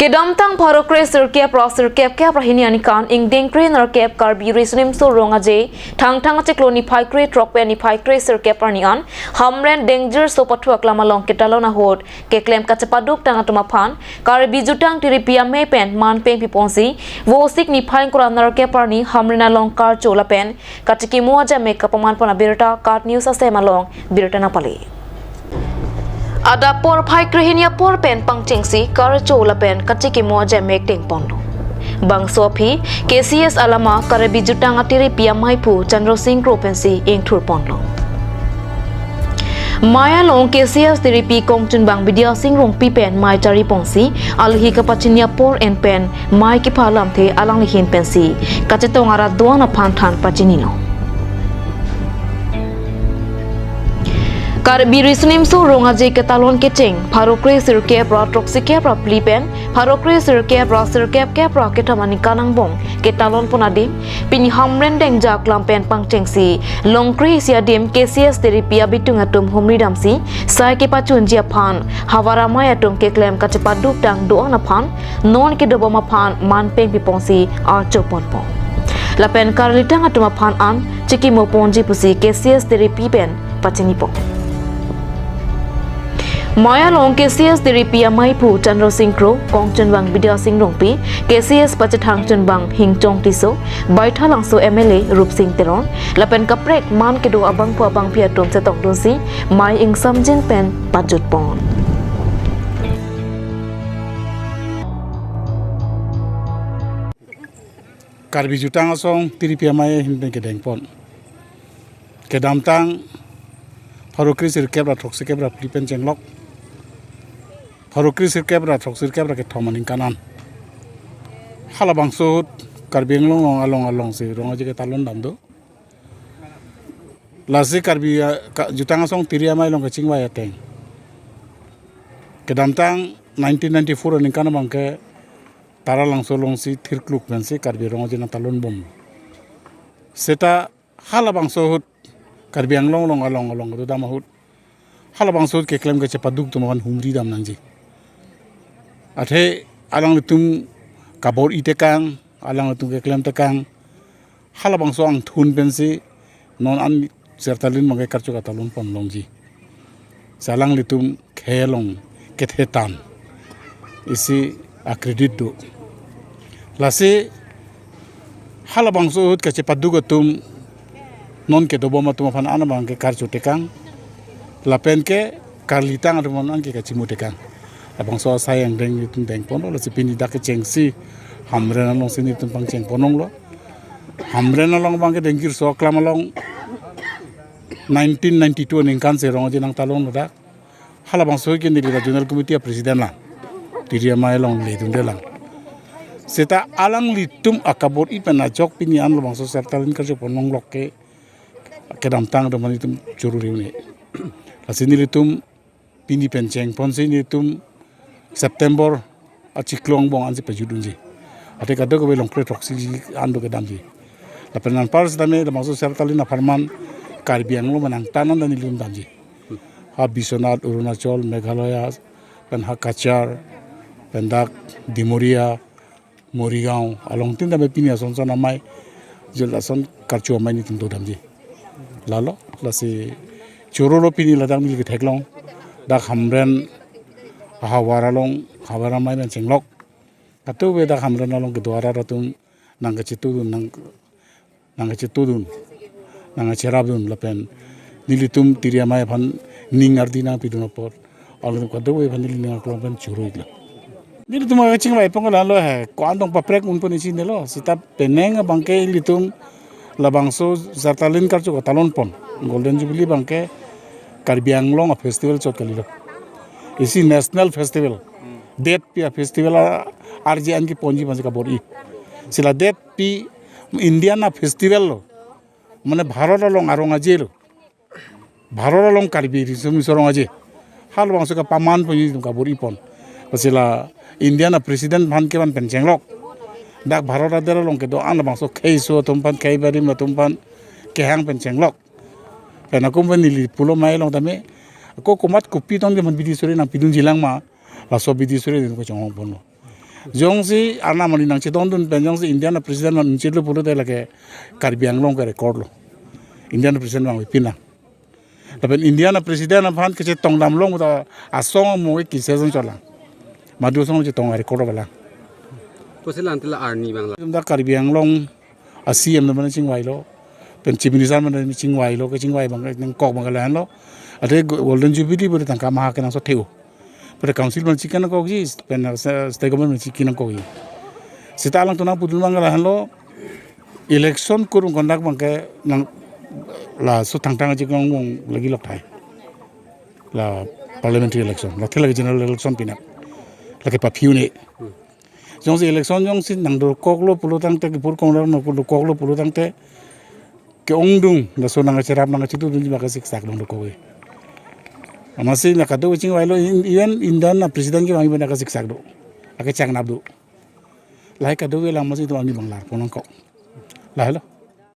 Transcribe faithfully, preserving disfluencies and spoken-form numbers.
Kedamtang pharo kre sirkep ra sirkep kep ra hini aningkan ingdeng kre nerkep Karbi Riso Nimso Rong Aje Thangthang achiklo niphai kre throk pen niphai kre sirkep arni an Hamren Dengzir so pathu aklam along ketalon ahut keklem kachepaduk tang atum aphan Karbi Jutang Tiripi Amei pen man peng piponsi Vosik niphai ingkoi ra nerkep arni Hamren along karcho lapen kachikimo ajamek kapaman pon abirta KAT News asem along birta nangpale. Adap porphai kre hini apor pen pangchengsi karcho lapen kachikimo ajamek dengponlo. Bangso aphi K C S alama Karbi Jutang Atiripi Amei phu Chandra Sing Kro pensi ingthur ponlo. Mei along K C S Tiripi Kongchunbang Bidya Sing Rongpi pen mei chari ponsi alhi kapachini apor en pen mei kepha alamthe alangli ahin pensi kachetong arat do-an aphan than pachinilo. Karbi Riso Nimso Rong Aje ketalon kecheng pharo kre sirkep ra throksikep ra phli pen pharo kre sirkep ra sirkep kep ra kethom aningkan angbong ketalon pon adim pini Hamren Dengzir aklam pen pangchengsi long kre isi adim K C S Tiripi abitung atum humri damsi sai kepachunji aphan havar amei atum keklem kachepaduk tang do-an aphan non kedobom aphan man peng piponsi archo ponpo. Lapen karlitang atum aphan an chikimo ponji pusi K C S Tiripi pen pachinipo. Mei along K C S Tiripi Amei phu Chandra Sing Kro, Kongchunbang Bidya Sing Rongpi, K C S pachethang chunbang Hingchong Tisso, Baithalangso M L A Rupsing Teron, lapen kaprek man kedo abangphu abangphi atum chetongdunsi mei ingsamjin pen pajut pon. Karbi Jutang Asong Tiripi Amei ahin pen kedengpon. Kedamtang pharo kre sirkep ra throksikep ra phli pen chenglok. Pharo kre sirkep ra throksikep ra kethom aningkan an. Halabangso ahut Karbi Anglong along alongsi Rong Aje ketalon dam do. Lasi Karbi, ah, ka-, Jutang Asong Tiri Amei along kachingvai ateng. Kedamtang nineteen ninety-four aningkan abangke Taralangso alongsi thirkluk pensi Karbi Rong Aje nangtalon bom. Seta halabangso ahut Karbi Anglong along along along kedodam ahut halabangso ahut keklem kachepaduk atum aphan humri dam nangji. Athe alanglitum kabor-i tekang, alanglitum keklem tekang, halabangso angthun pensi non an Sertalin abangke karcho katalon pon longji. Si alanglitum khei along kethe tan isi acredit do. Lasi halabangso ahut kachepaduk atum non kedobom atum aphan an abangke karcho tekang. Lapen ke karlitang atum aphan an ke kachimo tekang. Labangso asai angdeng nelitum dengponlo, lasi pini dak kechengsi Hamren alongsi nelitum pangcheng ponlonglo. Hamren along abangke Dengzir so aklam along nineteen ninety-two aningkan si Rong Aje nangtalon ladak. Halabangso ke neli la Zonal Committee a-President lang. Tiri Amei along ledunde lang. Seta alanglitum akabor-i pen ajok pini an labangso Sertalin karcho ponlonglok ke kedamtang atum aphan itum choro riune. Lasi nelitum pini pen chengponsi nelitum September achiklo angbong ansi pajut dunji. Athe kadokave long kre throksi an do kedamji. Lapen anpar sitame labangso Sertalin apharman Karbi Anglong pen angtan an nelitum damji. Ha Biswanath, Arunachal, Meghalaya, pen ha Cachar, pen dak Dimoria, Morigaon along tin tame pini ason son amei jul ason karcho amei nelitum dodamji. Lalo, lasi chorolo pini ladak neli ketheklong. Dak Hamren ahavar along, havar amei pen chenglok. Kadokave dak Hamren along kedo arat atum nangkachetudun, nang nangkachetudun, nangkacherapdun lapen nelitum Tiri Amei aphan ning ardi nangpidun apot alanglitum kadokave aphan neli ning aklong pen choro-iklo. Nelitum kachingvai pon lalo he, ko-an tong paprek un pon isi nelo, seta penang abangke ilitum labangso Sertalin karcho katalon pon, Golden Jubilee abangke Karbi Anglong a-festival chot kalilo. Isi national festival. Detpi a-festival a-arje an keponji aphansi kabor-i. Si la detpi India a-festival lo. Mane Bharat along a-Rong Aje lo. Bharat along Karbi Riso Nimso Rong Aje. Halabangso kapaman ponji itum kabor-i pon. Lasi la India a-President aphan kevan pen chenglok. Dak Bharat adet along kedo-an labangso khei so atum aphan, khei barim atum aphan kehang pen chenglok. Pen ako pen neli pulo amei along tame, ako komat kopi tong ke man bidi suri nangpidunji lang ma, laso bidi suri nelitum kachonghong ponlo. Jongsi arnam ani nangchedondun pen jongsi Indian a-president man unchitlo pulote lake Karbi Anglong ke record lo. Indian a-president vangve pinang. Lapen Indian a-president aphan kachetong damlong puta asong mo ke kise jong cholang. Madu asong chetong a-record avalang. Pusi lante la arni abang la. Tum ta Karbi Anglong a-C M na mane chingvailo. Pen Chief Minister mane chingvailo, kachingvai abang nangkok abang lahenlo. Ate Golden Jubilee pute tangka maha kenangsot theu. Pute council mane chikan kokji, pen, uh, state government mane chikan kokji. Seta alangtum nangpudun abang lahenlo. Election kurung conduct abangke nang laso thangthang chikong bong lagi lok thai. La parliamentary election, la thela general election pinak. Lake paphiu ne. Jongsi election jongsi nangdokoklo pulo tangte, kepur kongdar nangdokoklo pulo tangte, ke-ongdung, laso nangkacherap nangkachitudunji abangke siksak dong dokok e. Amatsi la kadokave chingvailo, in-, even Indian a-president kevang even nangkasiksak do. Akechak nap do. Lahai kadokave lang amatsi itum arni abang larpo nangkok. Lahelo.